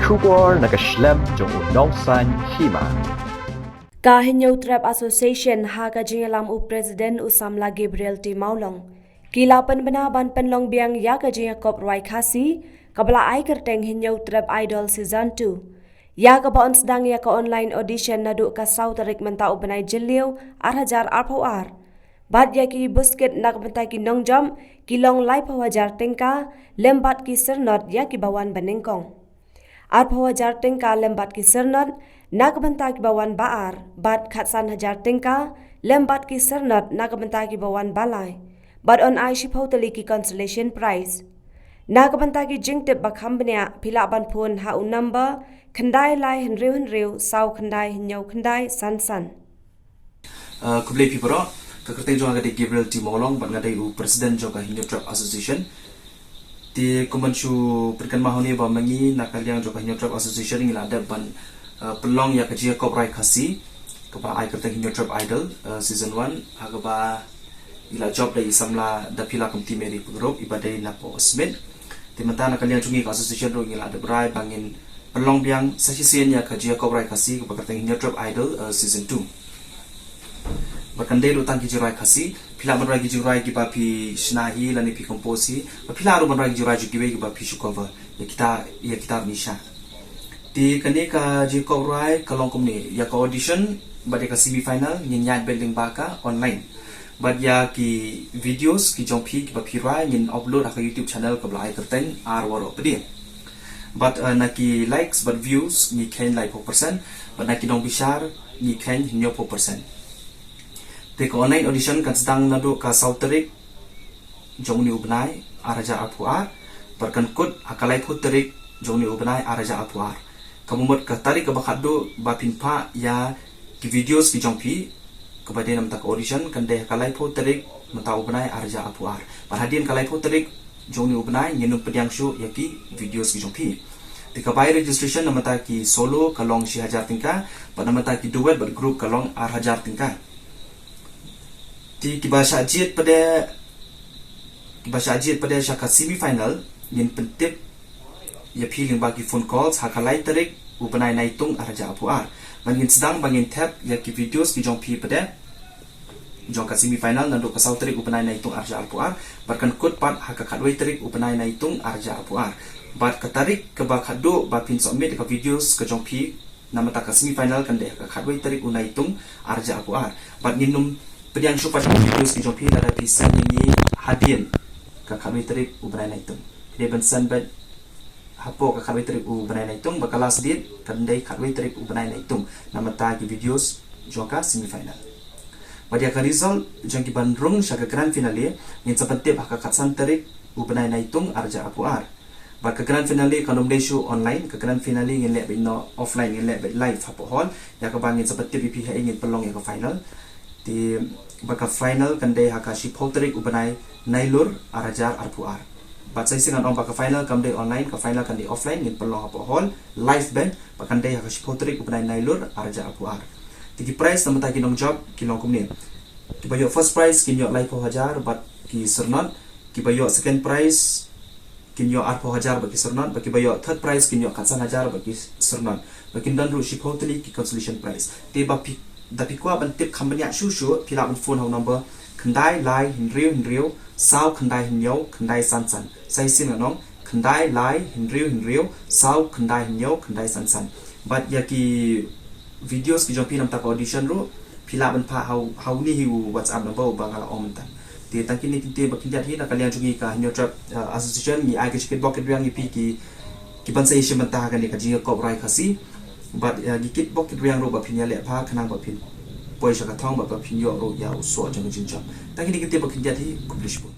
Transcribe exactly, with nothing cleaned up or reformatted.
Khubor na ka shlem jong u nongsaiñ hima. Ka Hynñiewtrep Association ha ka jingïalam u President u samla Gabriel T Mawlong, ki la pynbna ban pynlong biang ïa ka jingïakop rwai Khasi kaba la ai kyrteng Hynñiewtrep Idol Season two, ïa kaba yn sdang ïa ka online audition naduh ka saw tarik mynta u bnai Jylliew ar hajar arphew ar. Bad ïa ki buskit na ka bynta ki nongjop ki long laiphew hajar tyngka, lem bad ki syrnod ïa kiba wan banyngkong. Arphew hajar tyngka lem bad ki syrnod na ka bynta kiba wan ba ar, bad khatsan hajar tyngka lem bad ki syrnod na ka bynta kiba wan ba lai. Bad yn ai shiphew tylli ki consolation prize. Na ka bynta ki jingtip ba kham bniah, phi lah ban phone ha u number khyndai lai hynriew hynriew saw khyndai hynñiew khyndai san san. Uh, khublei phi baroh. Ka kyrteng jong nga ka dei Gabriel T Mawlong bad nga dei u President jong ka Hynñiewtrep Association. Te kumban shu pynkynmaw hangne ba mynta na ka liang jong ka Hynñiewtrep Association ngi la dep ban, uh, pynlong ïa ka jingïakop rwai Khasi kaba ai kyrteng Hynñiewtrep Idol, uh, Season one, ha kaba ngi la jop da i samla Daphila Kymti Mary Pyngrope iba dei na Pohsmit. Te mynta na ka liang jong ngi ka association ruh ngi la dep rai ba ngin pynlong biang sa shisien ïa ka jingïakop rwai Khasi kaba kyrteng Hynñiewtrep Idol, uh, Season two. Bad kan dei ruh tang ki jingrwai Khasi, phi lah ban rwai ki jingrwai kiba phi shna hi lane phi compose hi, bad phi lah ruh ban rwai ki jingrwai jong kiwei kiba phi shu cover ïa kita, ïa kita ruh ngi shah. Te kane ka jingïakop rwai ka long kumne, ïa ka audition bad ïa ka semi final ngin ïaid beit lyngba ka online. Bad ïa ki videos ki jong phi kiba phi rwai ngin upload ha ka YouTube channel kaba la ai kyrteng Ar Waroh Pdeng. Bad, uh, na ki likes bad views ngi kheiñ laiphew percent, bad na ki nongbishar ngi kheiñ hynñiewphew percent. Te ka online audition kan sdang naduh ka saw tarik jong une u bnai ar hajar arphew ar, bad kan kut ha ka laiphew tarik jong une u bnai ar hajar arphew ar. Ka mut ka tarik kaba khatduh ba phin phah ïa ki videos ki jong phi kaba dei na mynta ka audition kan dei ha ka laiphew tarik mynta u bnai ar hajar arphew ar. Bad hadien ka laiphew tarik jong une u bnai ngin ym pdiang shuh ïa ki videos ki jong phi. Te ka bai registration na mynta ki solo ka long shi hajar tyngka, bad na mynta ki duet bad group ka long ar hajar tyngka. Te kiba shah jied pat de, kiba shah jied pat de sha ka semi final ngin pyntip ïa phi lyngba ki phone calls ha ka lai tarik u bnai Naitung ar hajar arphew ar. Bad ngin sdang ba ngin thep ïa ki videos ki jong phi pat de jong ka semi final naduh ka saw tarik u bnai Naitung ar hajar arphew ar, bad kan kut pat ha ka khatwei tarik u bnai Naitung ar hajar arphew ar. Bad ka tarik kaba khatduh ba phin submit ka videos ka jong phi na mynta ka semi final kan dei ha ka khatwei tarik u Naitung ar hajar arphew ar. Bad ngin ym pdiang shuh pat ïa ki videos ki jong phi lada phi send ïa ngi hadien ka khatwei tarik u bnai Naitung. Phi dei ban send beit hapoh ka khatwei tarik u bnai Naitung, bad ka last date kan dei khatwei tarik u bnai Naitung na mynta ki videos jong ka semi final. Bad ïa ka result jong ki ban rung sha ka grand finale ngin sa pyntip ha ka khatsan tarik u bnai Naitung ar hajar arphew ar. Bad ka grand finale kan ym dei shuh online, ka grand finale ngin leh beit noh offline, ngin leh beit live hapoh hall. Ïa kaba ngin sa pyntip ïa phi haei ngin pynlong ïa ka final. Te bad ka final kan dei ha ka shiphew tarik u bnai Nailur ar hajar arphew ar. Bad sa shisien ngan ong ba ka final kam dei online, ka final kan dei offline, ngin pynlong hapoh hall live beit, bad kan dei ha ka shiphew tarik u bnai Nailur ar hajar arphew ar. Te ki prize na mynta ki nongjop ki long kumne. Kiba ïoh first prize kin ïoh laiphew hajar bad ki syrnod, kiba ïoh second prize kin ïoh arphew hajar bad ki syrnod, bad kiba ïoh third prize kin ïoh khatsan hajar bad ki syrnod. Bad kin don ruh shiphew tylli ki consolation prize. Te ba phi, da phi kwah ban tip kham bniah shuh shuh, phi lah ban phone ha u number khyndai lai hynriew hynriew saw khyndai hynñiew khyndai san san. Sa shisien ngan ong, khyndai lai hynriew hynriew saw khyndai hynñiew khyndai san san. Bad ïa ki videos ki jong phi na mynta ka audition ruh phi lah ban phah ha u, ha une hi u WhatsApp number uba nga la ong mynta. Te tang kine ki ktien ba khyndiat hi na ka liang jong ngi ka Hynñiewtrep, uh, Association, ngi ai ka jingkitbok kitrwiang ïa phi ki, ki ban sa ïashim bynta ha kane ka jingïakop rwai Khasi. Bad, uh, ngi kitbok kitrwiang ruh ba phin ïaleh bha khnang ba phin poi sha ka thong bad ba phin ïoh ruh ïa u soh jong ka jingjop. Tang kine ki ktien ba khyndiat hi, khublei shibun.